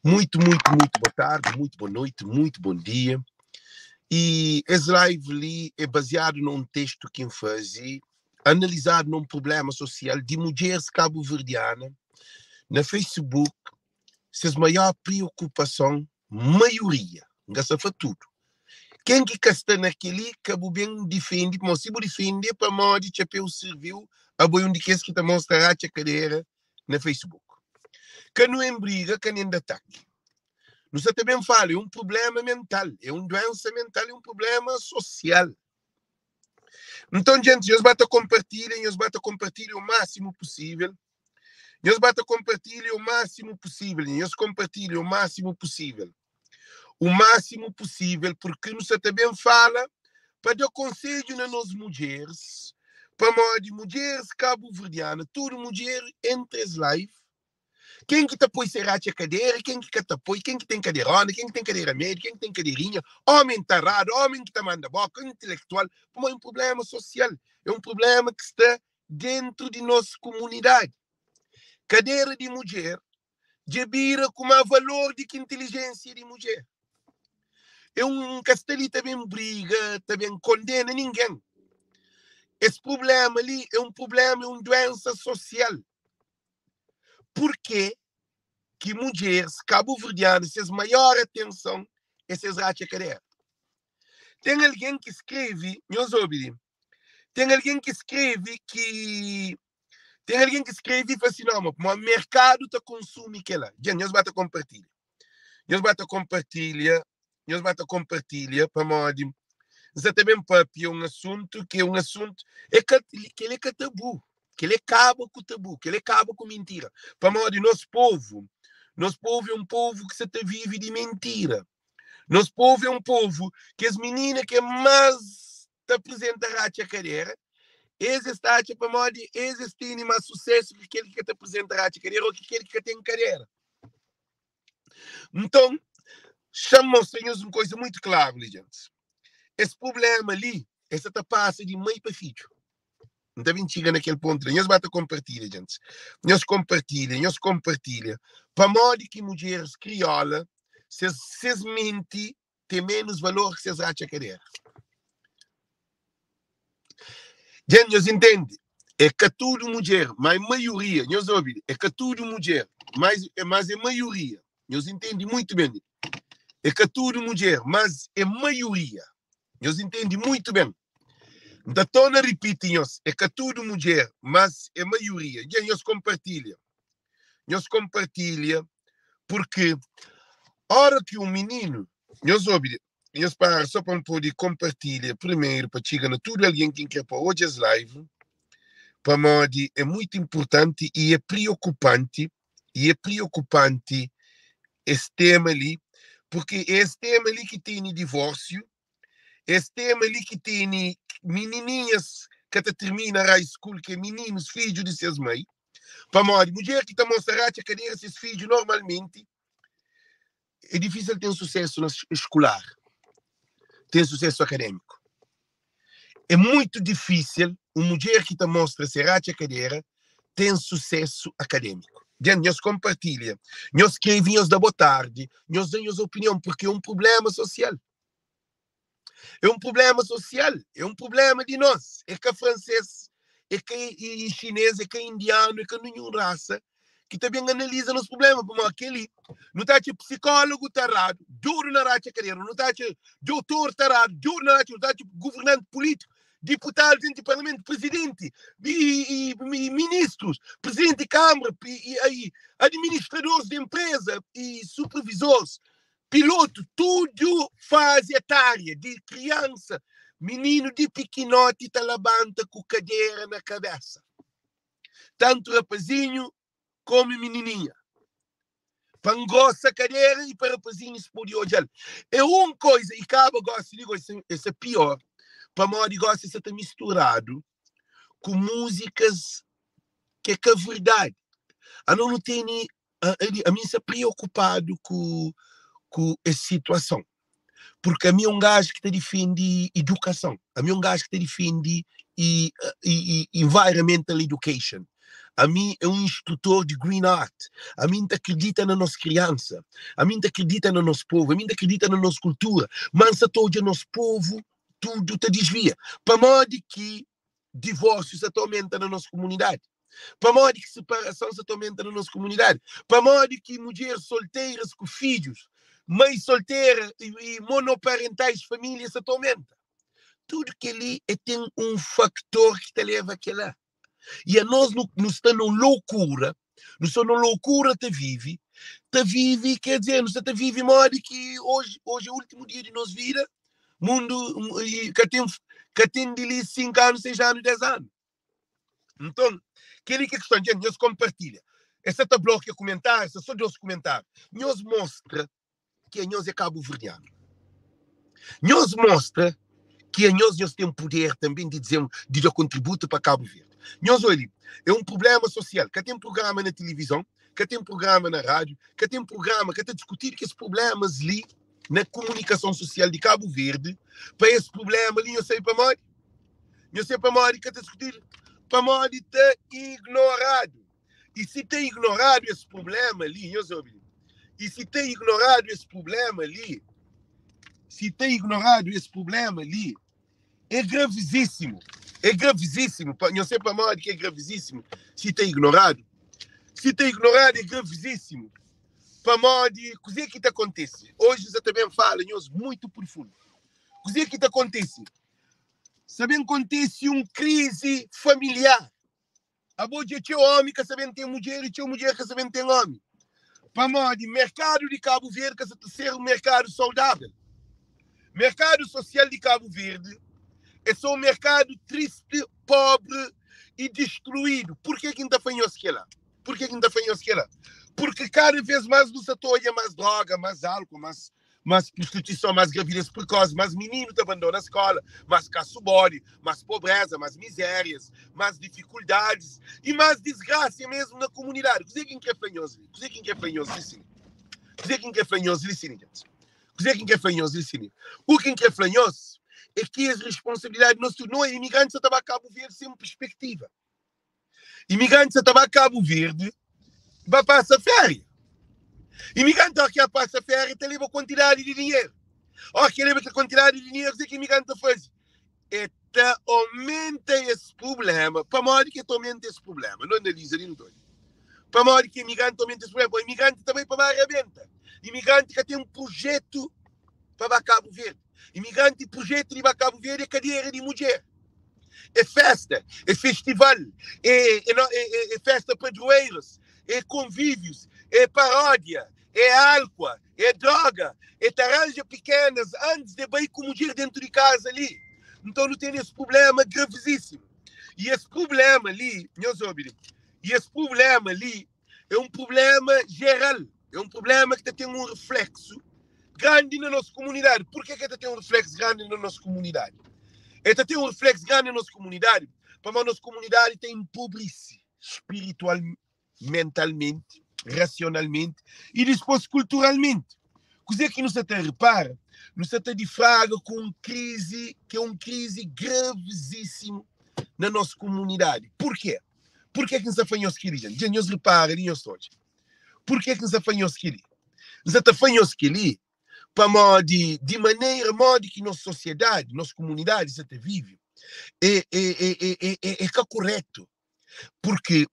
Muito, muito, muito boa tarde, muito boa noite, muito bom dia. E es live li é baseado num texto que N faze, analisado num problema social di mudjeres kabuverdiana na Facebook, ses maior preokupason, maioria, N ka sta fla tudu, ken ki ka sta na kel-li ka bu ben difende, pamodi si bu difende é pamodi txapéu sirviu, abo é un di kes ki ta mostra ratxa kadera na Facebook. Ka nu enbriga, ka nen da ataki. Nu sta ta ben fala, é un prublema mental, é un duensa mental, é un prublema sosial. Nton, djentis, nhos ba ta konpartilha, nhos ba ta konpartilha o másimu pusível. Nhos ba ta konpartilha o másimu pusível, nhos konpartilha o másimu pusível. O másimu pusível, purki nu sta ta ben fala pa da konsedju na nos mudjeris, pamodi mudjeris kabuverdiana, tudu mudjer entra es live, Ken ki ta poi se ratxa kadera, ken ki ka ta poi, ken ki ten kaderona, ken ki ten kadera médiu, ken ki ten kaderinha, omi ntaradu, omi ki ta manda boka, intelektual, pamodi é un prubléma sosial, é un prubléma ki sta dentu di nos kumunidadi. Kadera di mudjer dja bira ku má valor di ki intilijénsia di mudjer. É un, N ka sta li ta ben briga, ta ben kondena ningen. Es prubléma li é un prubléma, é un duénsa sosial. Porquê ki mudjeres kabuverdianu ses maior atenson é ses ratxa kadera? Ten algen ki skreve, nhos obi li, ten algen ki skreve ki ten algen ki skreve i fla si, no, ma merkadu ta konsumi kela. Dja, nhos ba ta konpartilha. Nhos ba ta konpartilha, nhos ba ta konpartilha pamodi N sa ta ben papia un asuntu ki é un asuntu é ka kel é ka tabu, kel é kaba ku tabu, kel é kaba ku mintira. Pamodi nos povu, nos povu é un povu ki sa ta vive di mintira. Nos povu é un povu ki es minina ki é más ta aprizenta ratxa kadera, es es ta atxa pamodi es es tene más susésu ki kel ki ka ta aprizenta ratxa kadera ô ki kel ki ka ten kadera. Nton, xa-m mostra nhos un koisa muitu klaru li, djentis. Es prubléma li, el sa ta pasa di mai pa fidju. N ta ben txiga na kel pontu la. Nhos ba ta konpartilha, djentis. Nhos konpartilha, nhos konpartilha. Pamodi ki mudjeris krióla, ses, ses menti ten ménus valor ki ses ratxa kadera? Djentis, nhos intende? É ka tudu mudjer, má é maioria. Nhos obi, é ka tudu mudjer, mas, mas é maioria. Nhos intende muitu ben. É ka tudu mudjer, mas é maioria. Nhos intende muitu ben. N ta torna ripiti nhos, é ka tudu mudjer, mas é maioria. Dja nhos konpartilha. Nhos konpartilha, purki ora ki un mininu, nhos obi, nhos para só pa N pode konpartilha primeru pa txiga na tudu algen ki N kre pa odja es live, pamodi é muitu inpurtanti i é priokupanti, i é priokupanti es tema li, purki é es tema li ki tene divórsiu, Es tema li ki tene minininhas ka ta tirmina high school, ki é mininus fidju di ses mai, pamodi mudjer ki ta mostra ratxa kadera ses fidju normalmenti é difísil ten susesu na eskular, ten susesu akadémiku. É muitu difísil un mudjer ki ta mostra se ratxa kadera ten susesu akadémiku. Dja nhos konpartilha, nhos skrebe, nhos da botardi, nhos da nhos opinion, purki é un prubléma sosial. É un prubléma sosial, é un prubléma di nos. É ka fransês, é ka xinês, é ka indianu, é ka ninhun rasa ki ta ben analiza nos prubléma. Pamodi kel-li, nu ta atxa psikólogu taradu, duru na ratxa kadera, nu ta atxa dotor taradu, duru na ratxa, nu ta atxa governanti pulítiku, diputadu dentru di parlamentu, prizidenti i ministrus, prizidenti di kanbra, i administradoris di enpreza i supervizoris. Pilotu, tudu fazi etária di kriansa, mininu di pikinoti ta labanta ku kadera na kabesa, tantu rapazinhu komu minininha, pa ngosa kadera i pa rapazinhus pode odja-l. É un koisa i kaba gosi li gosi e sta pior, pamodi gosi sa ta misturadu ku múzikas ki é ka verdadi. Anos nu tene Ami N sta preokupadu ku ku es situason, purki ami é un gaju ki ta difende idukason, ami é un gaju ki ta difende environmental education, Ami é un instrutor di Green Art. Ami N ta kridita na nos kriansa. Ami N ta kridita na nos povu. Ami N ta kridita na nos kultura. Má N sa ta odja nos povu tudu ta disvia. Pamodi ki divórsiu sa ta omenta na nos komunidadi? Pamodi ki siparason sa ta omenta na nos komunidadi? Pamodi ki mudjeris solteiras ku fidjus, mai soltera i monoparentais família sa ta omenta? Tudu kel-li é ten un faktor ki ta leba a kel-la. I anos nu, nu sta na un loukura, nu sta na un loukura ta vive, ta vive, quer dizer, nu sta ta vive modi ki oji, oji é últimu dia di nos vida, mundu i ka ten, ka ten di li 5 anu, 6 anu, 10 anu. Nton, kel-li ki é kiston, dja nhos konpartilha. Es sa ta blokia kumentáriu, sta so 2 kumentáriu. Nhos mostra ki anhos é kabuverdianu. Nhos mostra ki anhos nhos ten puder tanben di dizer, di da kontributu pa Kabu Verdi. Nhos oi li, é un prublema sosial. Ka ten prugrama na tilivizon, ka ten prugrama na rádiu, ka ten prugrama, ka ta diskutidu kes prublemas li na kumunikason sosial di Kabu Verdi pa es prublema li. Nhos sabe pamodi? Nhos sabe pamodi ka ta diskutidu? Pamodi ta ignoradu. I si ta ignoradu es prublema li, nhos obi li, i si ta ignoradu es prublema li, si ta ignoradu es prublema li, é gravizísimu, é gravizísimu, pa, nhos sabe pamodi ki é gravizísimu si ta ignoradu? Si ta ignoradu é gravizísimu, pamodi kuzê ki ta kontise? Oji N sa ta ben fala nhos muitu prufundu. Kuzê ki ta kontise? Sa ben kontise un krizi familiar. Abo dja txeu omi ka sa ben ten mudjer i txeu mudjer ka sa ben ten omi. Pamodi merkadu di Kabu Verdi ka sa ta ser un merkadu saudavel. Merkadu sosial di Kabu Verdi é so un merkadu tristi, pobri i distruidu. Purke ki N ta fla nhos kela? Purke ki N ta fla nhos kela? Purke kada vez mas nu sa ta odja mas droga, mas álkol, mas Mas prostituison, mas gravidez precoce, mas mininu ta abandona skola, mas kasu bodi, mas pobreza, mas mizérias, mas difikuldadis i mas disgrasia mesmu na kumunidadi. Kuzê ki N krê fla nhos li? Kuzê ki N krê fla nhos li sin? Kuzê ki N krê fla nhos li sin, gentis? Kuzê ki N krê fla nhos li sin? U ki N krê fla nhos é ki es responsabilidadi di nos tudu. Não é imigrantis sa ta ba Kabu Verdi sen perspektiva. Imigranti sa ta ba Kabu Verdi ba pasa féria. Imigranti óki el pasa féria ta leba kuantidadi di dinheru. Óki el leba kel kuantidadi di dinheru, kuzê ki imigranti ta faze? E ta omenta es prubléma. Pamodi ki e ta omenta es prubléma? Nu analiza li nu ta odja. Pamodi ki imigranti ta omenta es prubléma? Pamodi imigranti ta bai pa ba rabenta. Imigranti ka ten prujetu pa ba Kabu Verdi. Imigranti prujetu di ba Kabu Verdi é kadera di mudjer. É festa, é festival, é, é, é, é festa padroeiros, é convívios, é paródia, é álcool, é droga, é taranja pequenas antes de bai com mulher dentro de casa ali. Então não tem esse problema gravíssimo. E esse problema ali, meus ouvidos, e esse problema ali é um problema geral, é um problema que tem um reflexo grande na nossa comunidade. Por que que tem um reflexo grande na nossa comunidade? Ele tem um reflexo grande na nossa comunidade, porque a nossa comunidade tem empobrece espiritual, mentalmente, racionalmente e depois culturalmente. Kuzê ki nu sa ta repara? Nu sa ta difraga ku un krizi ki é un krizi gravísimu na nos komunidadi. Purkê? Purkê ki N sa fla nhos kel-li, dja? Dja nhos repara li, nhos ta odja. Purkê ki N sa fla nhos kel-li? N sa ta fla nhos kel-li pamodi di manera modi ki nos sosiedadi, nos komunidadi sa ta vive, é, é, é, é, é, é, é ka koretu. Purki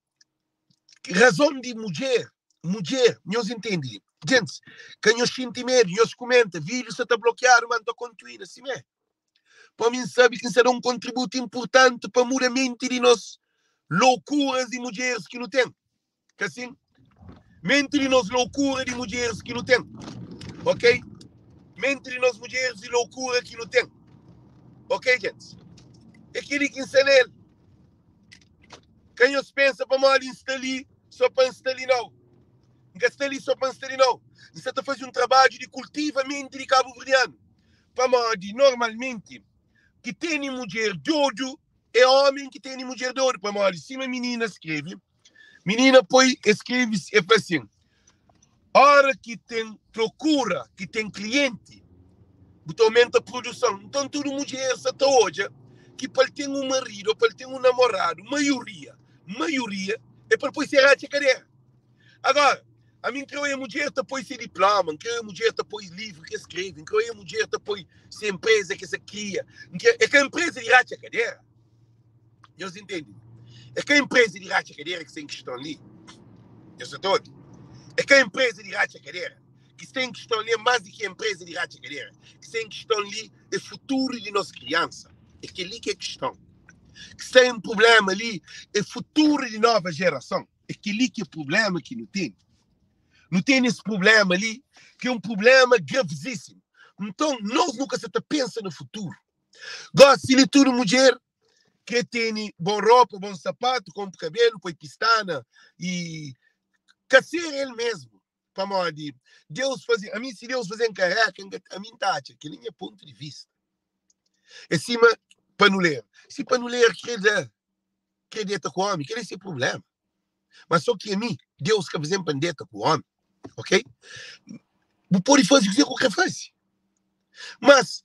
razon di mudjer, mudjer, nhos intendi? Gentis, ka nhos xinti medu, nhos kumenta, vídiu sa ta blokiadu, ma N ta kontinuina simé. Pa mi N sabe ki N sa da un kontributu inpurtanti pa muda menti di nos loukuras di mudjeris ki nu ten. Ka sin? Menti di nos loukura di mudjeris ki nu ten. Ok? Menti di nos mudjeris di loukura ki nu ten. Ok, gentis? É kel-li ki N sta na el. Ka nhos pensa pamodi N sta li sô pa N sta li, nau. N ka sta li sô pa N sta li, nau. N sta ta faze un trabadju di kultiva menti di kabuverdianu. Pamodi, normalmenti, ki tene mudjer dodu é ómi ki tene mudjer dodu. Pamodi, sima minina skrebe, Minina poi e skrebe e fla sin, Ora ki ten prokura, ki ten klienti, bu ta aumenta produson. Nton tudu mudjer sa ta odja ki pa el ten un maridu o pa el ten un namoradu, maioria, maioria. É pa el poi se ratxa kadera. Agora, ami N kre oia mudjer ta poi se diploma, N kre oia mudjer ta poi livru ki el skrebe, N kre oia mudjer ta poi se enpreza ki el sa kria. N kre, é ka enpreza di ratxa kadera. Nhos intende? É ka enpreza di ratxa kadera ki sta en kiston li. Nhos sa ta obi? É ka enpreza di ratxa kadera ki sta en kiston li, é más di ki enpreza di ratxa kadera. Ki sta en kiston li é futuru di nos kriansa. É kel-li ki é kiston. Ki sta en prubléma li é futuru di nova jerason. É kel-li ki é prubléma ki nu tene. Nu tene es prubléma li ki é un prubléma gravizísimu. Nton, nos nu ka sa ta pensa na futuru. Gósi li tudu mudjer krê tene bon ropa, bon sapatu, konpo kabélu, poi pistana i ka ser el mésmu. Pamodi Deus faze, ami si Deus faze-m kareka, N ka, ami N ta atxa, kel-li é nha pontu di vista. É sima panuleru. Si panuleru krê da, krê deta ku ómi, kel-li é se prubléma. Mas só ki ami, Deus ka faze-m pa N deta ku ómi, ok? Bu pode faze kuzê ki bu krê faze. Mas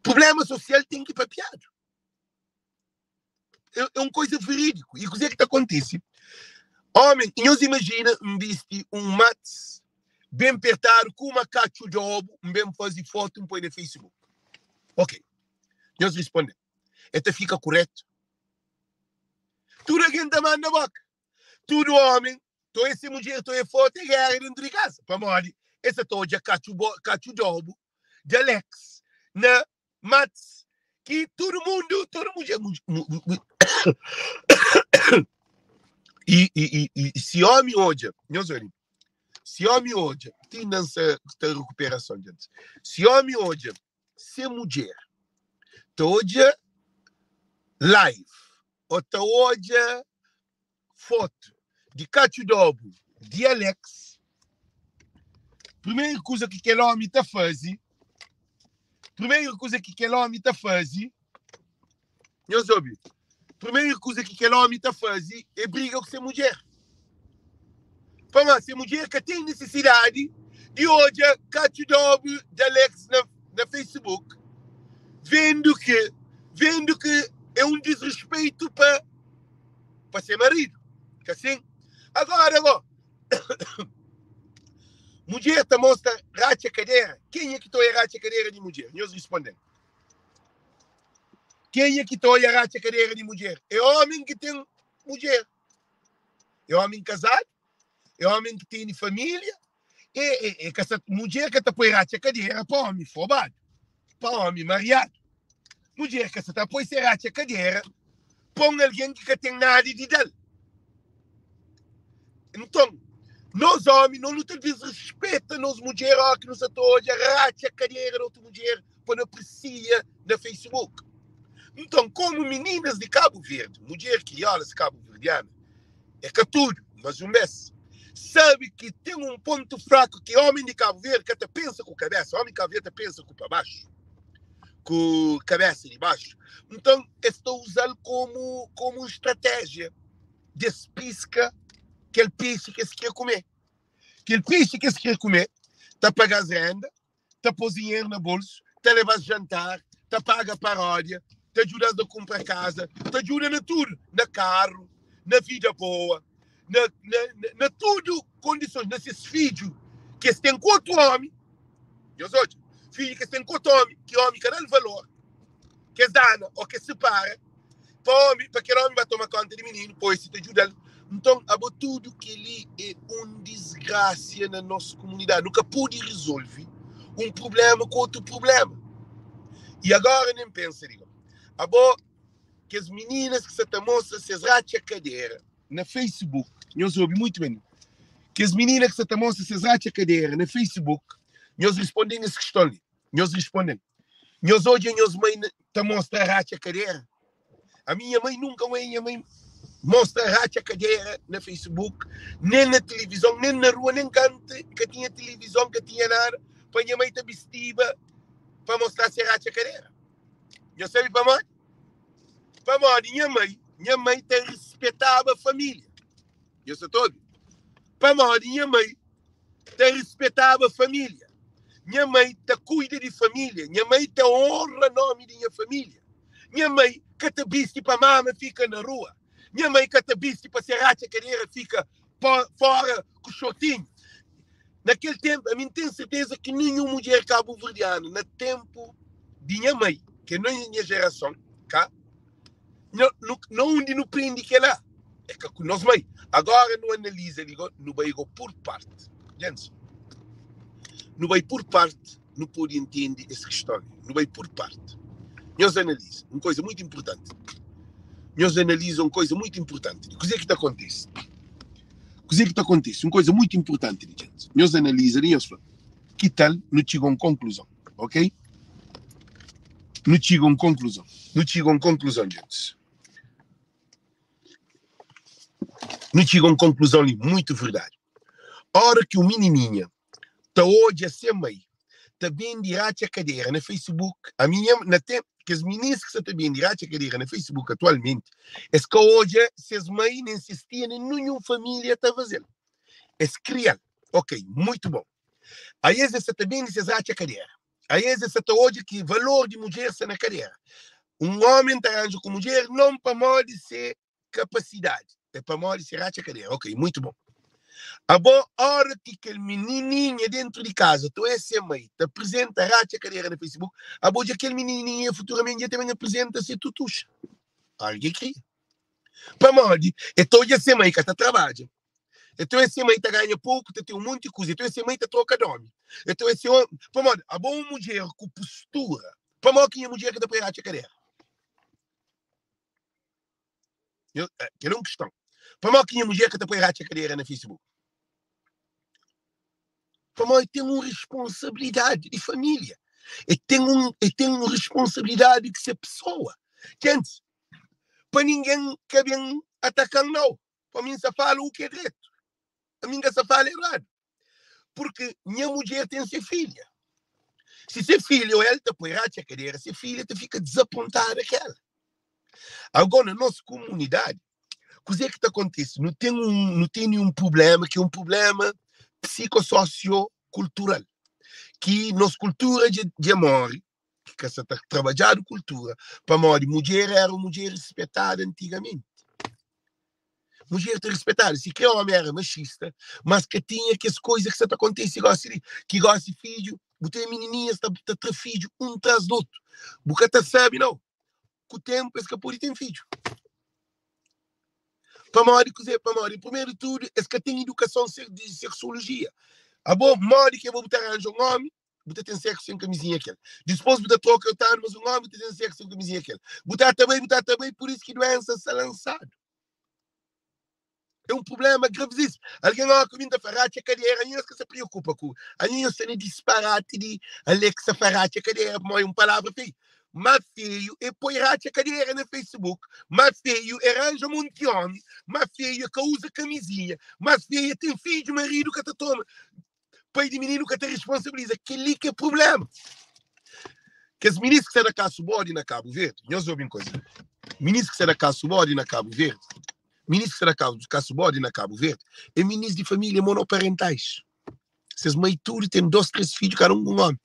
prubléma sosial ten ki papiadu. É, é un koisa verídiku. I kuzê ki ta kontise? Ómi, nhos imajina N bisti un mats ben pertadu ku uma katxu di obu, N ben faze fotu N poi na Facebook. Ok, nhos responde-m, el ta fika kuretu? Tudu algen ta manda boka. Tudu ómi ta oia se mudjer, ta oia fotu, é géra dentu di kaza. Pamodi es sa ta odja katxu, katxu di obu di Alex na Mats ki tudu mundu, tudu mudjer, i, i, i, i si omi odja, nhos ori, si omi odja, ti inda N sta ta rekuperason, djents, si omi odja se mudjer ta odja live o ta odja fotu di katxu d'obu di Alex, primeru kuza ki kel omi ta faze, primeru kuza ki kel omi ta faze, nhos obi, primeru kuza ki kel omi ta faze é briga ku se mudjer. Pamodi se mudjer ka ten nisisidadi di odja katxu d'obu di Alex na, na Facebook, vendu ki, vendu ki é un disrespeitu pa pa se maridu. Ka sin? Agora go, mudjer ta mostra ratxa kadera. Kenha ki ta oia ratxa kadera di mudjer? Nhos risponde-m. Kenha ki ta oia ratxa kadera di mudjer? É omi ki ten mudjer. É omi kazadu, é omi ki tene família. É, é, é ka sa, mudjer ka ta poi ratxa kadera pa omi fobadu, pa omi mariadu. Mudjer ka sa ta poi se ratxa kadera pa un algen ki ka ten nada di da-l. Nton, nos omi, nos nu ta disrespeta nos mudjer óki ki nu sa ta odja ratxa kadera di otu mudjer pa nu apresia na Facebook. Nton, komu mininas di Kabu Verdi, mudjer kriolas kabuverdiana, é ka tudu, mas un bes, sabe ki ten un pontu fraku ki omi di Kabu Verdi ka ta pensa ku kabesa, omi di Kabu Verdi ta pensa ku pa baxu. Ku kabesa di baxu. Nton, es ta uza-l komu komu un stratéjia di es piska kel pexi ki es kre kume. Kel pexi ki es kre kume ta paga-s renda, ta pô-s dinheru na bolsu, ta leba-s jantar, ta paga paródia, ta djuda-s na kunpra kaza, ta djuda na tudu, na karu, na vida boa, na, na, na tudu kondisons, na ses fidju ki es ten ku otu ómi. Nhos odja, fidju ki es ten ku otu ómi, ki ómi ka da-l valor, ki es dana ô ki es sipara, pa ómi, pa kel ómi ba toma konta di mininu, poi si ta djuda-l. Nton, abo tudu kel-li é un disgrasia na nos komunidadi. Nu ka pode rizolve un prubléma ku otu prubléma. I agora nen pensa di abo kes mininas ki sa ta mostra ses ratxa kadera na Facebook, nhos obi muitu ben, kes minina ki sa ta mostra ses ratxa kadera na Facebook, nhos responden es kiston li, nhos responden, nhos odja nhos mai ta mostra ratxa kadera? Ami nha mai nunka n oia nha mai mostra ratxa kadera na Facebook, nen na tilivizon, nen na rua, nen kantu ka tinha tilivizon, ka tinha nada, pa nha mai ta bistiba pa mostra se ratxa kadera. Nhos sabe pamodi? Pamodi nha mai, nha mai ta rispetaba família. Nhos sa ta obi? Pamodi nha mai ta rispetaba família. Nha mai ta kuida di família. Nha mai ta onra nomi di nha família. Nha mai ka ta bisti pa mama fika na rua. Nha mai ka ta bisti pa se ratxa kadera fika fora ku shortinhu. Na kel tenpu, ami N ten serteza ki ninhun mudjer kabuverdianu na tenpu di nha mai, ki é na nha jerason, ka na undi nu prende kela é ka ku nos mai. Agora nu analiza li go, nu bai go pur parti. Gentis, nu bai pur parti, nu pode intende es kiston li. Nu bai pur parti. Nhos analiza un koza muitu inpurtanti. Nhos analiza un koza muitu inpurtanti li. Kuzê ki ta kontise? Kuzê ki ta kontise? Un koza muitu inpurtanti li, gentis. Nhos analiza li, nhos fla, ki tal nu txiga un konkluzon? Ok? Nu txiga un konkluzon. Nu txiga un konkluzon, gentis. Nu txiga un konkluzon li, muitu verdadi. Ora ki un minininha ta odja se mai ta bende ratxa kadera na Facebook, ami nha, na tem, kes minis ki sa ta bende ratxa kadera na Facebook atualmenti, es ka odja ses mai, nen ses tia, nen ninhun familia ta fazel. Es krial. Ok, muitu bon. Aes es sa ta bende ses ratxa kadera. Aes es sa ta odja ki valor di mudjer sta na kadera. Un omen ta ranja ku mudjer non pamodi se kapasidadi, é pamodi se ratxa kadera. Ok, muitu bon. Abo, ora ki kel minininha dentru di kaza ta oja se mai ta aprizenta ratxa kadera na Facebook, abo dja kel minininha futuramenti dja ta ben aprizenta se tutuxa. Ora ki e kria. Pamodi e ta odja se mai ka ta trabadja. Então esse mãe tá ganha pouco, tá tem um monte de coisa. Então esse mãe tá troca de homem. Então esse homem, pamodi, a boa mulher com postura. Pamodi que a mulher que tá para a cadeira. Eu, eh, que é uma questão. Pamodi que a mulher que tá para a cadeira na Facebook. Pamodi tem uma responsabilidade de família. E tem um, e tem uma responsabilidade de ser pessoa. Gente, para ninguém que vem atacar não. Pa mi N sa fala u ki é dretu, ami N ka sa fala eradu. Purki nha mudjer ten se filha. Si se filha o el ta poi ratxa kadera, se filha ta fika dizapontada ku ela. Agora, na nos komunidadi, kuzê ki ta kontise? Nu ten un, nu tene un prubléma ki é un prubléma psikososiokultural, ki nos kultura dja, dja móre, ki ka sa ta trabadjadu kultura, pamodi mudjer era un mudjer rispetada antigamenti. Mudjer ta rispetada, si kre omi era maxista, mas ka tinha kes koiza ki sa ta kontise gosi li, ki gosi fidju, bu ten minininhas ta, ta tra fidju un tras di otu, bu ka ta sabe nau, ku tenpu es ka pode ten fidju. Pamodi kuzê? Pamodi, primeru di tudu, es ka ten idukason di sexologia. Abo, modi ki abo bu ta ranja un omi? Bu ta ten sexo sen kamizinha kel. Dispôs bu ta troka eu ta mas un homi bu ta ten sexo sen kamizinha kel. Bu ta ta bai, bu ta ta bai, por isso ki doença sta lansadu. É um problema gravíssimo. Alguém ó que ta faratxa cadeira, nhos ka se preocupa ku. A nhos sta na disparate di Alexa faratxa cadeira, pamodi um palavra feio. Má feio é poi ratxa cadeira na Facebook, má feio é ranja monti homi, má feio é ka usa camisinha, má feio é ten fidju, marido ka ta toma. Pai di mininu ka ta responsabiliza. Kel-li ki é prubléma. Kes minis ki sta na kasu bodi na Kabu Verdi, nhos obi un koza. Minis ki sta na kasu bodi na Kabu Verdi, minis ki sta na kasu bodi na Kabu Verdi, é minis di família monoparentais. Ses mai tudu ten dos, tres fidju, kada un ku un omi.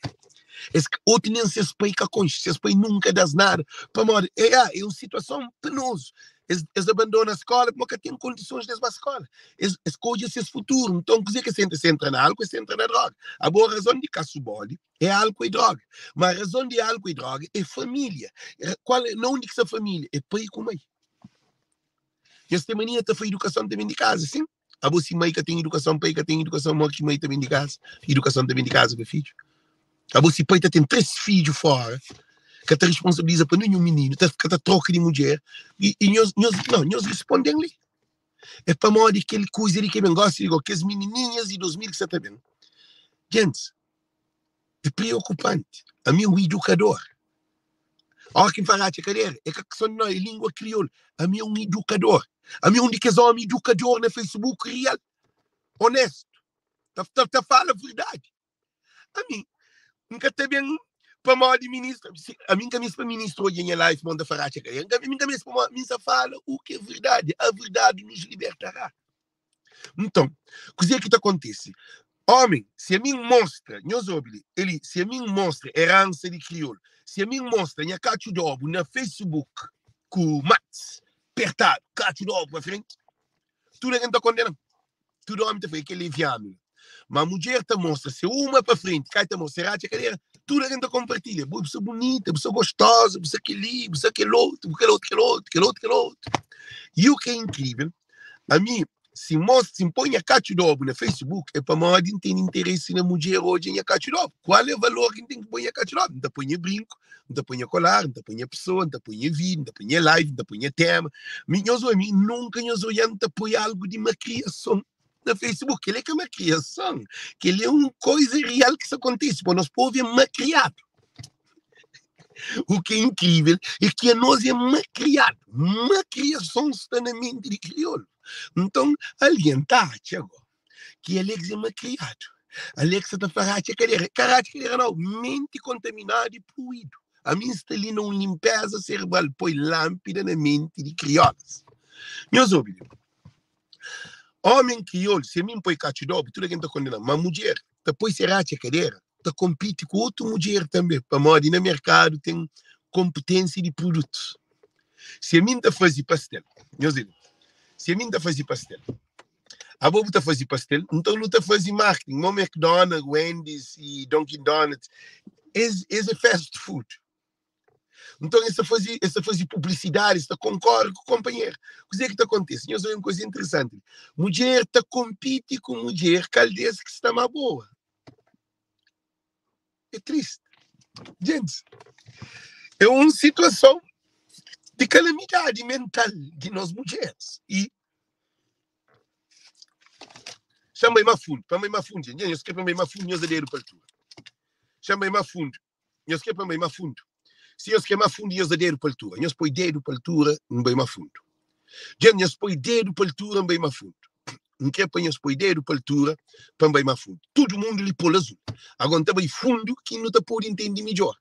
Es otu nen ses pai ka konxe, ses pai nunka da-s nada. Pamodi? É, ah, é un situason penozu. Es, es abandona skola pamodi ka ten kondisons di es ba skola. Es, es ka odja ses futuru. Nton, kuzê ki es entra? Es entra na álkuol, es entra na droga. Abo, razon di kasu bodi é álkuol i droga. Ma razon di álkuol i droga é família. Kual, na undi ki sta família? É pai ku mai. Nhos ten mania ta fla idukason ta ben di kaza, sin? Abo si mai ka ten idukason, pai ka ten idukason, mo ki mai ta ben di kaza? Idukason ta ben di kaza pa fidju. Abo si pai ta ten 3 fidju fora, ka ta responsabiliza pa ninhun mininu, ta ka ta troka di mudjer, i, i nhos, nhos, não, nhos responden li. É pamodi kel kuza li ke ben gosi di go, kes minininhas di 2000 ki sa ta ben. Gentis, é preokupanti. Ami um idukador. Óra ki N fla ratxa kadera, é ka kison di no, é lingua kriolu. Ami é un idukador. Ami é un di kes ómi idukador na Facebook real, onéstu, ta, ta, ta fala verdadi. Ami, N ka ta ben pamodi ministra, si, ami N ka meste pa ministra odja nha life ma N ta fla ratxa kadera. N ka, mi N ka meste pamodi mi N sa fala u ki é verdadi. A verdade nos libertará. Nton, kuzê ki ta kontise? Ómi, si ami N mostra, nhos obi li, eli, si ami N mostra eransa di kriolu, si ami N mostra nha katxu di obu na Facebook ku Mats, pertadu, katxu di obu pa frenti, tudu algen ta kondena-m. Tudu omi ta fla, é kel levianu la. Ma mudjer ta mostra se uma pa frenti, kai ta mostra se ratxa kadera, tudu algen ta konpartilha. Bu sta bunita, bu sta gostoza, bu sta kel-li, bu sta kel otu, bu kel otu, kel otu, kel otu, kel otu. I u ki é inkrivel, ami, si N mostra, si N poi nha katxu di obu na Facebook, é pamodi N tene interesi na mudjer odja nha katxu di obu. Kual é valor ki N ten ki poi nha katxu di obu? N ta poi nha brinku, N ta poi nha kolar, N ta poi nha pesoa, N ta poi nha vida, N ta poi nha live, N ta poi nha tema. Mi, nhos oi, mi nunka nhos oia-m ta poi algu di makriason na Facebook. Kel-li é ka makriason, kel-li é un koiza real ki sta kontise, pô nos povu é makriadu. U ki é inkrivel é ki anos é makriadu. Makriason sta na menti di kriolu. Nton, algen ta atxa go ki Alex é makriadu. Alex sa ta fla ratxa kadera. Ka ratxa kadera nau, menti kontaminadu i poluídu. Ami N sta li na un linpeza serebral, poi lanpida na menti di kriolas. Nhos obi li. Omen kriolu, si ami N poi katxu dobu, tudu algen ta kondena-m. Ma mudjer ta poi se ratxa kadera, ta konpiti ku otu mudjer tanbe, pamodi na merkadu ten konpitensia di produtus. Si ami N ta faze pastel, nhos obi, si ami N ta faze pastel, Abo bu ta faze pastel, nton nu ta faze marketing. Mo McDonald's, Wendy's e Dunkin Donuts, es, es é fast food. Nton es ta faze, es ta faze publicidade, es ta konkorre ku konpanheru. Kuzê ki ta kontise? Nhos obi un kuza interesanti. Mudjer ta konpiti ku mudjer kal des ki sta má boa. É triste. Gentis, é un situason di kalamidadi mental di nos mudjeris. E Xa-m bai má fundu, pa N bai má fundu, dja nhos kre pa N bai má fundu, nhos da dedu pa altura. Xa-m bai má fundu, nhos kre pa N bai má fundu. Si nhos kre má fundu, nhos da dedu pa altura. Nhos poi dedu pa altura, N bai má fundu. Dja nhos poi dedu pa altura, N bai má fundu. N kre pa nhos poi dedu pa altura, pa N bai má fundu. Tudu mundu li pô-l azul. Agora N ta bai fundu ki nu ta pode intende midjór.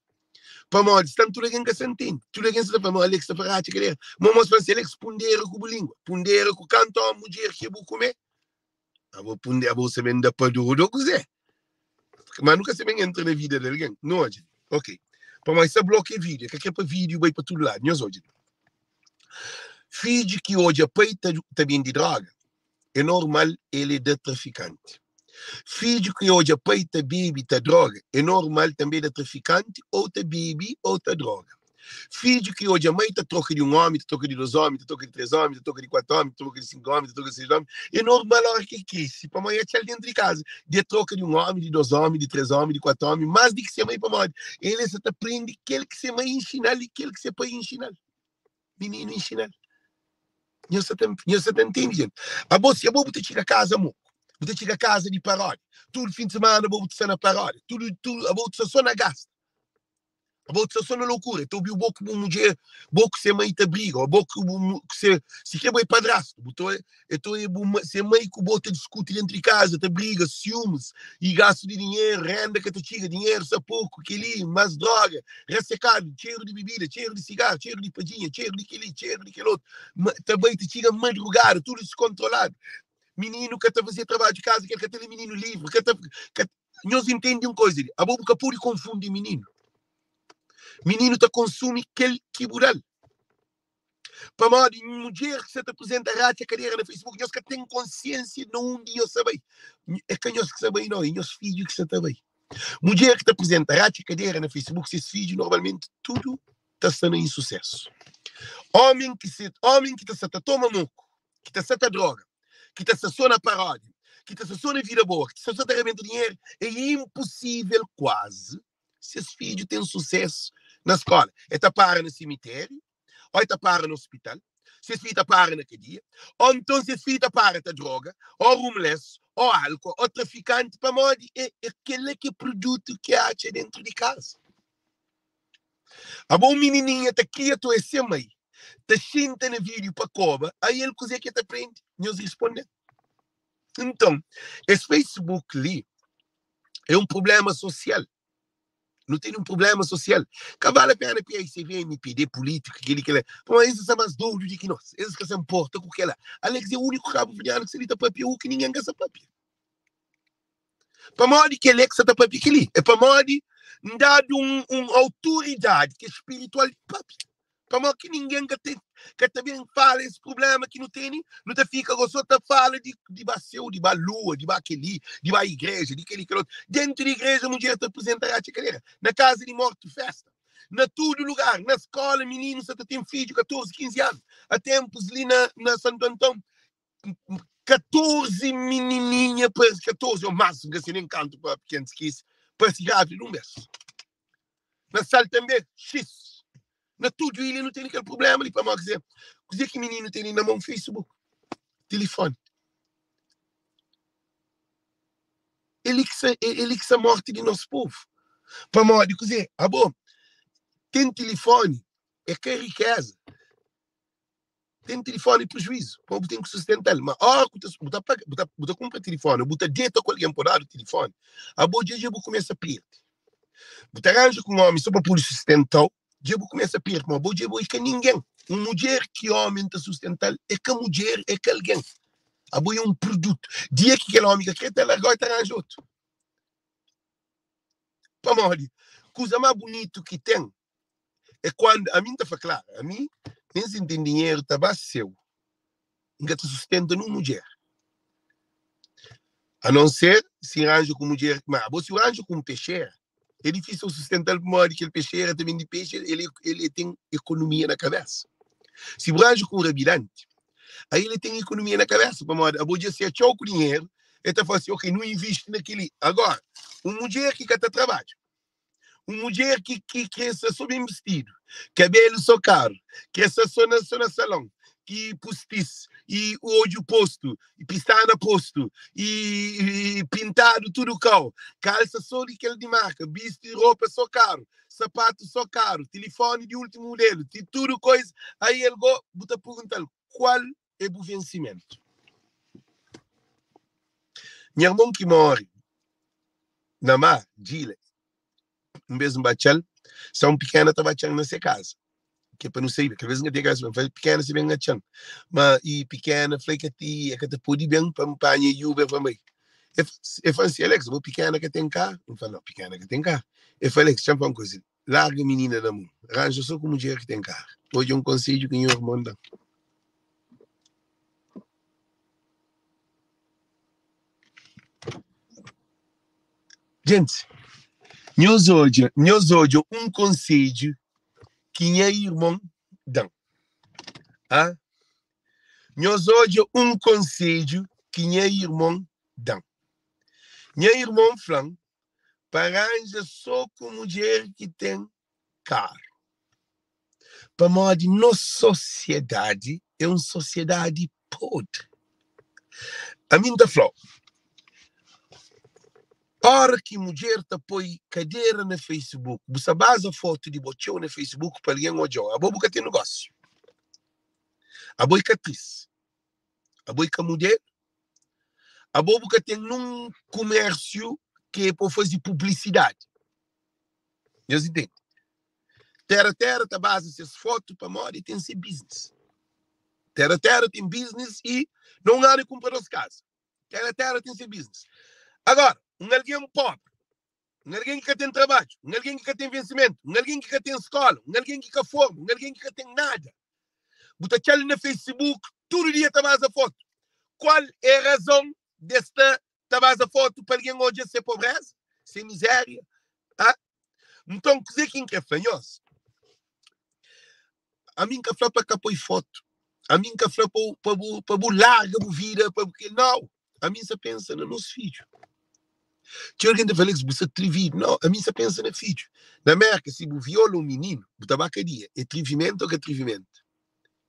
Pamodi sta tudu algen ka sa ntende. Tudu algen sa ta fla ma Alex ta fla ratxa kadera. Ma mos fla si Alex pundera ku bu lingua. Pundera ku kantu omi mudjer ki bu kume. Abo punde abo sa ben da pa dodu o kuze? Ma nu ka sa ben entra na vida di algen. Nu odja li. Ok. Pamodi sa blokia video. Ka kre pa video bai pa tudu ladu. Nhos odja li. Fidju ki odja pai ta, ta bende droga, é normal el é da trafikanti. Fidju ki odja pai ta bebe, ta droga, é normal tanbe da trafikanti ou ta bebe ou ta droga. Fidju ki odja mai ta troka di un omi, ta troka di dos omi, ta troka di tres omi, ta troka di kuatu omi, ta troka di sinku omi, ta troka di seis omi, é normal ora ki el krese, pamodi el atxa-l dentu di kaza, di el troka di un omi, di dos omi, di tres omi, di kuatu omi, más di ki se mai, pamodi el sa ta prende kel ki se mai inxina-l i kel ki se pai inxina-l. Mininu inxina-l. Nhos sa ta, nhos sa ta ntende, gente? Abo, si abo bu ta txiga kaza moku, bu ta txiga kaza di paródia, tudu fin di semana abo bu ta sta na paródia, tudu, tudu, abo bu ta sta so na gasta, abo bu ta sta so na lokura, ta obiu bo ku bu mudjer, bo ku se mai ta briga, ô bo ku bu mu, ku se, si ke bo é padrastu, bu ta, e ta oia bu ma, se mai ku bo ta diskuti dentru di kaza, ta briga, siumis, i gastu di dinheru, renda ka ta txiga, dinheru sta poku, keli, mas droga, Rasekadu, txeru di bibida, txeru di sigaru, txeru di padjinha, txeru di kel-li, txeru di kel otu. Ma, ta bai ti txiga madrugada, tudu diskontroladu. Mininu ka ta fazia trabadju di kaza, kel ka ta lé mininu livru, ka ta, ka, Nhos intende un koza li, abo bu ka pode konfundi mininu. Mininu ta konsumi kel ki bu da-l. Pamodi mudjer ki sa ta aprizenta ratxa kadera na Facebook, nhos ka ten konsiensia na undi nhos sa bai. É ka nhos ki sa bai nau, é nhos fidju ki sa ta bai. Mudjer ki ta aprizenta ratxa kadera na Facebook, ses fidju normalmenti tudu ta sta na insusesu. Omen ki se, omen ki ta sa ta toma moku, ki ta sa ta droga, ki ta sta so na paródia, ki ta sta so na vida boa, ki ta sta so ta rabenta dinheru, é inposível kuazi ses fidju ten susesu na skola. E ta para na simitériu, ô e ta para na ospital, ses fidju ta para na kadia, ô nton ses fidju ta para ta droga, ô rumles, ô álkol, ô trafikanti, pamodi é, é kel-la ki é produtu ki atxa dentru di kaza. Abo un minininha ta kria to é se mai, ta xinta na vídiu pa koba, aí el kuzê ki el ta prende? Nhos responde-m. Nton, es Facebook li é un problema sosial. Nu tene un problema sosial. Ka vale a pena PICV, MPD, político, kel-li, kel-la. Pamodi es sta más dodu di ki nos. Es ka sa nporta ku kel-la. Alex é úniku kabuverdianu ki sta li ta papia u ki ningen ka sa papia. Pamodi ki Alex sa ta papia kel-li? É pamodi N dadu un, un autoridadi ki é spiritual di papia. Pamodi ki ningen ka ten ka ta ben fala es prublema ki nu tene? Nu ta fika go so ta fala di di ba seu, di ba lua, di ba keli, di ba igreja, di keli kel otu. Dentu di igreja mudjer ta aprizenta ratxa kadera, na kaza di mortu festa, na tudu lugar, na skola mininu sa ta ten fidju 14, 15 anu. A tempus li na na Santu Anton 14 minininha pa 14 ou mas, N ka se nen kantu pa ken skese, parse grávida di un bes. Na Sal tanbe, xis. Na tudu ilha nu tene kel prublema li pamodi kuzê? Kuzê ki mininu tene na mon? Facebook, tilifoni. É li ki sa, é li ki sa morti di nos povu. Pamodi kuzê? Abo ten tilifoni é ka rikeza. Ten tilifoni prejuízu, pamodi bu ten ki sustental. Ma ora ku bu ta paga, bu ta, bu ta kunpra tilifoni, bu ta deta ku algen pa dadu tilifoni, abo dja dja bu kumesa pirdi. Bu ta ranja ku un omi so pa pudi sustentau, dja bu kumesa pirdi, ma abo dja bo i ka ningen. Un mudjer ki omi ta sustental é ka mudjer, é ka algen. Abo é un produtu. Dia ki kel omi ka kre, ta largau i ta ranja otu. Pamodi kuza más bunitu ki ten é quando a mim ta fla claro, a mim nem se tem dinheiro ta ba seu, nka ta sustenta num mulher. A não ser se arranja com mulher, mas bo se arranja com um peixeira, é difícil sustentar por modo que ele peixeira também de peixe, ele ele tem economia na cabeça. Se arranja com um rabidante, aí ele tem economia na cabeça, para modo, a bo se achou com dinheiro, ele tá falando assim, ok, não investe naquele. Agora, uma mulher que tá trabalho, Un mudjer ki ki kre sta so ben bistidu, kabelu so karu, kre sta so na so na salon, ki pustis i odju postu, i pistana postu, i i pintadu tudu kau, kalsa so di kel di marka, bisti ropa so karu, sapatu so karu, tilifoni di ultimu mudelu, ti tudu koiza, ai el go bu ta perguntal kual é bu vensimentu. Nha irmon ki móre na mar, Djile, un bês N ba atxa-l, São Pikena ta ba atxa-m na se kaza, ki é pa nu saíba, kel bês N ka tinha kabésa pa N fla Pikena si ben atxa-m, ma i Pikena fla ka ti, e ka ta pode ben pa N panha Uber pa N bai. E fla-m si, Alex, bo Pikena ka ten karu? N fla, nau, Pikena ka ten karu. E fla, Alex, txa-m fla un kuza, Larga minina na mon, ranja so ku mudjer ki ten kara. Odja un konsedju ki nha irmon da-m. Gentis, nhos odja, nhos odja un konsedju ki nha irmon da-m. Ah, nhos odja un konsedju ki nha irmon da-m. Nha irmon fla-m pa ranja so ku mudjer ki ten karu. Pamodi nos sosiedadi é un sosiedadi podri. Ami N ta fla-u, óra ki mudjer ta poi kadera na Facebook, bu sta baza fotu di bo txeu na Facebook pa algen odja-u. Abo bu ka ten negósiu. Abo é ka atris. Abo é ka mudelu. Abo bu ka ten nun kumérsiu ki é pa faze publisidadi. Nhos intende? Tera Tera ta baza ses fotu pamodi ten se business. Tera Tera ten business i na un anu e kunpra dos kaza. Tera Tera ten se business. Agora, un algen pobri, un algen ki ka ten trabadju, un algen ki ka ten vensimentu, un algen ki ka ten skola, un algen ki ka forma, un algen ki ka ten nada, bu ta txal na Facebook tudu dia ta baza fotu. Kual é razon de sta ta baza fotu pa algen odja se pobreza, se miséria? Ah? Nton, kuzê ki N krê fla nhos? Ami N ka fla pa ka poi fotu. Ami N ka fla pa, pa, bu, pa bu larga bu vida, pa bu... Nau! Ami N sa pensa na nos fidju. Txeu algen ta fla, Alex, bu sta trividu. Nau, ami N sa pensa na fidju. Na Mérka, si bu viola un mininu, bu ta ba kadia. É trivimentu ô ka trivimentu?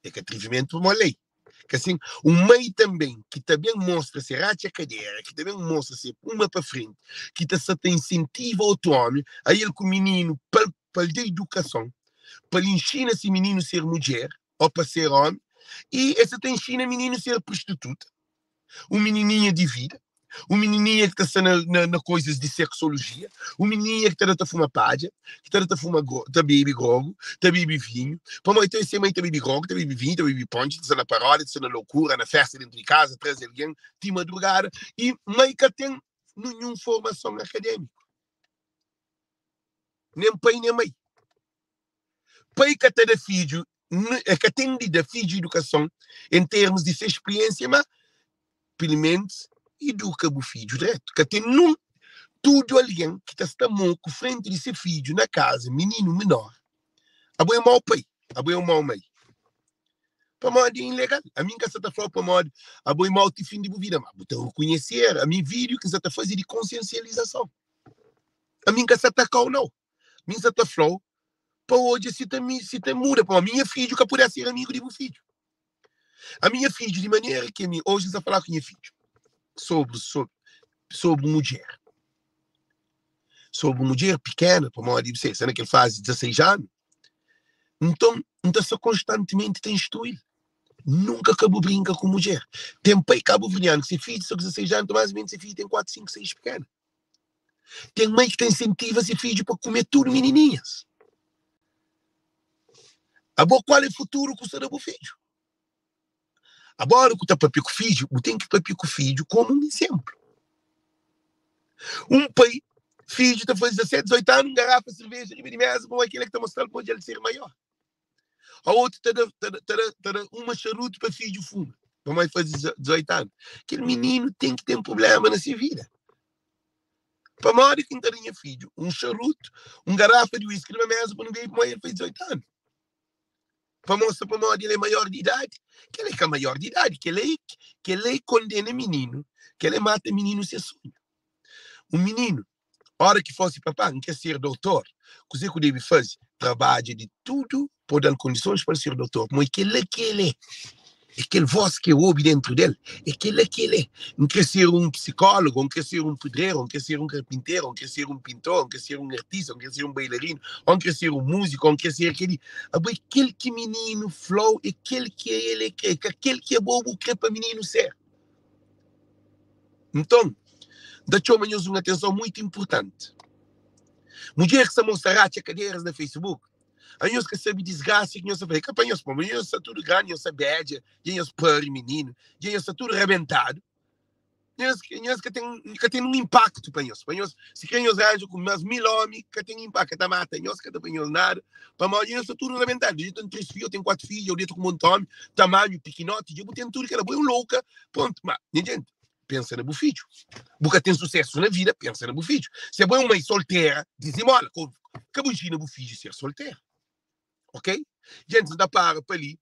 É ka trivimentu pamodi lei. Ka sin, un mai tanben ki ta ben mostra se ratxa kadera, ki ta ben mostra se uma pa frenti, ki ta sa ta insentiva otu omi, a el ku mininu pa pa el da idukason, pa el inxina se mininu ser mudjer o pa ser omi, i el sa ta inxina mininu ser prostituta, un minininha di vida, un minininha ki ta sta na, na, na coisas di sexologia, un minininha ki ta da ta fuma padja, ki ta da ta fuma gro, ta bebe grogu, ta bebe vinhu, pamodi ta se mãe ta bebe grogu, ta bebe vinhu, ta bebe ponche, ta sta na parodia, ta sta na loucura, na festa dentro di casa, traze alguém ti madrugada, e mãe ka ten nenhum formação académico. Nem pai nem mãe. Pai ka ta da fidju. E ka ten di da fidju idukason en termus di se spriensia, ma pilimentus iduka bu fidju dretu. Ka ten nun tudu algen ki ta sta moku frenti di se fidju na kaza, mininu menor, abo é mau pai, abo é un mau mai. Pamodi é ilegal. Ami N ka sa ta fla-u pamodi abo é mau ti fin di bu vida, ma bu ta rekonhese er. Ami vídiu ki N sa ta faze é di konsiensializason. Ami N ka sa ataka-u nau. Mi N sa ta fla-u pa odja si ta si ta muda, pamodi mi nha fidju ka puder ser amigu di bu fidju. Ami nha fidju di manera ki ami oji N sa fala ku nha fidju sobri sobri sobri mudjer. Sobri mudjer pikena, pamodi bu sta na kel fazi di 16 anu. Nton, N ta sta konstantimenti ta instrui-l. Nunka ka bu brinka ku mudjer. Ten pai kabuverdianu ki se fidju sta ku 16 anu, ta más o ménus se fidju ten 4, 5, 6 pikena. Ten mai ki ta insentiva se fidju pa kume tudu minininhas. Abo, kual é futuru ku sta da bu fidju? Abo, ora ku ta papia ku fidju, bu ten ki papia ku fidju komu un izénplu. Un pai, fidju ta faze 17, 18 anu, un garafa serveja riba di meza, pamodi kel-la ki ta mostra-l pamodi el ser maior. A otu ta da, ta da, ta da, ta da uma charuto pa fidju fuma, pamodi faze 18 anu. Kel mininu ten ki ten problema na se vida. Pamodi ki N ta da nha fidju un charuto, un garafa di whisky riba meza pa nu bebe pamodi el faze 18 anu? Pa mostra pamodi el é maior di idadi? Kel é ka maior di idadi, kel é, kel é kondena mininu, kel é mata mininu se sonhu. Un mininu Ora ki fla si papá, N kre ser dotor, kuzê ku debe faze? Trabadja di tudu pa bu da-l kondisons pa el ser dotor. Pamodi kel-la ki el é. É kel vós ki el obi déntu di el. É kel-la ki el é. N kre ser un psikólogu, ô N kre ser un pedreru, ô N kre ser un karpinteru, ô N kre ser un pintor, ô N kre ser un artista, ô N kre ser un bailarinu, ô N kre ser un múziku, ô N kre ser kel-li. Abo é kel ki mininu fla-u, é kel ki el é kre, é ka kel ki abo bu kre pa mininu ser. Nton, N ta txoma nhos un atenson muitu inpurtanti. Mudjer ki sta mostra ratxa kaderas na Facebook, anhos ka sabe disgrasia ki nhos sta faze. É ka pa nhos, pamodi nhos sta tudu grandi, nhos sta bedja, dja nhos pari mininu, dja nhos sta tudu rabentadu. Nhos, nhos ka ten, ka ten un inpaktu pa nhos. Pa nhos, si kre nhos ranja ku mas mil omi, ka ten inpaktu, ka ta mata nhos, ka ta poi nhos nada, pamodi nhos sta tudu rabentadu. Dja ten 3 fidju, ten 4 fidju, dja ta ku monti omi, tamanhu pikinoti, dja bu ten tudu kela. Bo é un louka, prontu. Ma, nha jenti, pensa na bu fidju. Bu ka ten susesu na vida, pensa na bu fidju. Se bo é un mai soltera, dizimola, ka bu inxina bu fidju ser soltera. Ok? Gentis, N ta para pa li.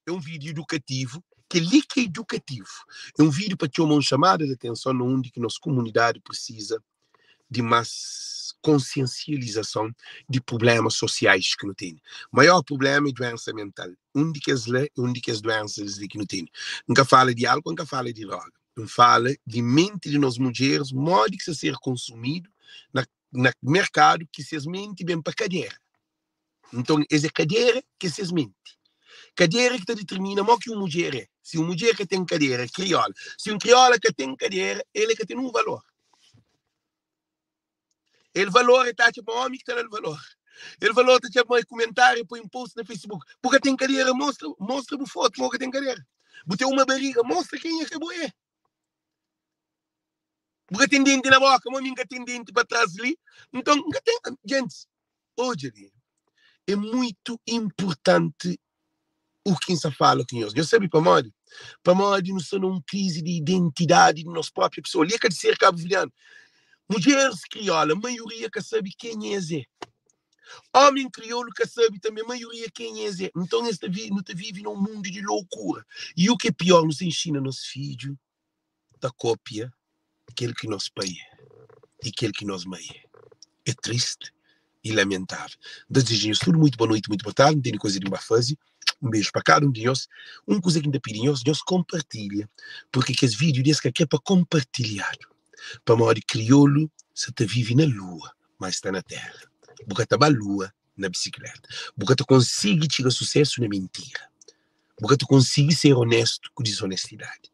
É un vídiu idukativu. Kel-li ki é idukativu. É un vídiu pa txoma un xamada di atenson na undi ki nos kumunidadi precisa di más konsiensializason di prublémas sosiais ki nu tene. Maior prubléma é duénsa mental. Un di kes la é un di kes duénsas li ki nu tene. N ka fala di álkol, N ka fala di droga. N fala di menti di nos mudjeris, modi ki sta ser konsumidu na na merkadu ki ses menti ben pa kadera. Nton, es é kadera ki é ses menti. Kadera ki ta ditirmina mo ki un mudjer é. Si un mudjer ka ten kadera, é kriola. Si un kriola ka ten kadera, el é ka ten un valor. El valor é ta atxa pa omi ki ta da-l valor. El valor ta atxa pa kumentáriu, poi un post na Facebook. Bu ka ten kadera, mostra, mostra bu fotu ma bu ka ten kadera. Bu ten uma bariga, mostra kenha ki bo é. Bu ka ten denti na boka, ma mi N ka ten denti pa tras li. Nton, N ka ten. Gentis, odja li, é muitu inpurtanti u ki N sta fala ku nhos. Nhos sabe pamodi? Pamodi nu sta na un krizi di identidadi di nos própi pesoa. Li é ka di ser kabuverdianu. Mudjeris kriola, maioria ka sabe kenha es é. Omi kriolu ka sabe tanbe maioria kenha es é. Nton, es ta vi, nu ta vive na un mundu di lokura. I u ki é pior, nu sta inxina nos fidju ta kopia kel ki nos pai é i kel ki nos mai é. É triste i lamentável. N ta dizeja nhos tudu muitu boa noiti, muitu boa tardi. N tene kuza di N ba faze. Un beju pa kada un di nhos. Un kuza ki N ta pidi nhos, nhos konpartilha, purki kes vídiu di es ka kre pa konpartilhadu, pamodi kriolu sa ta vive na lua, ma es sta na téra. Bu ka ta ba lua na bisikleta. Bu ka ta konsigi txiga susésu na mintira. Bu ka ta konsigi ser onéstu ku dizonestidadi.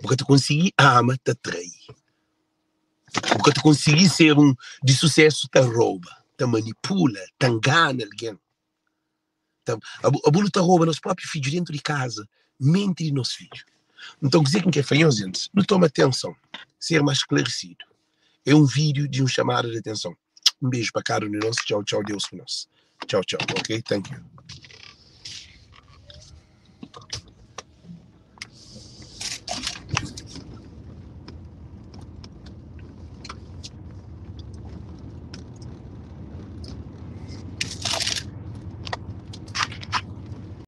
Bu ka ta konsigi ama ta trai. Bu ka ta konsigi ser un di susésu ta roba, ta manipula, ta ngana algen. Ta, abu, abu nu ta roba nos própi fidju déntu di kaza, menti di nos fidju. Nton, kuzê ki N krê fla nhos, gentis? Nu toma atenson, ser más sklaresidu. É un vídiu di un xamada di atenson. Un beju pa kada un di nos. Txau, txau. Deus ku nos. Txau, txau. Ok, thank you.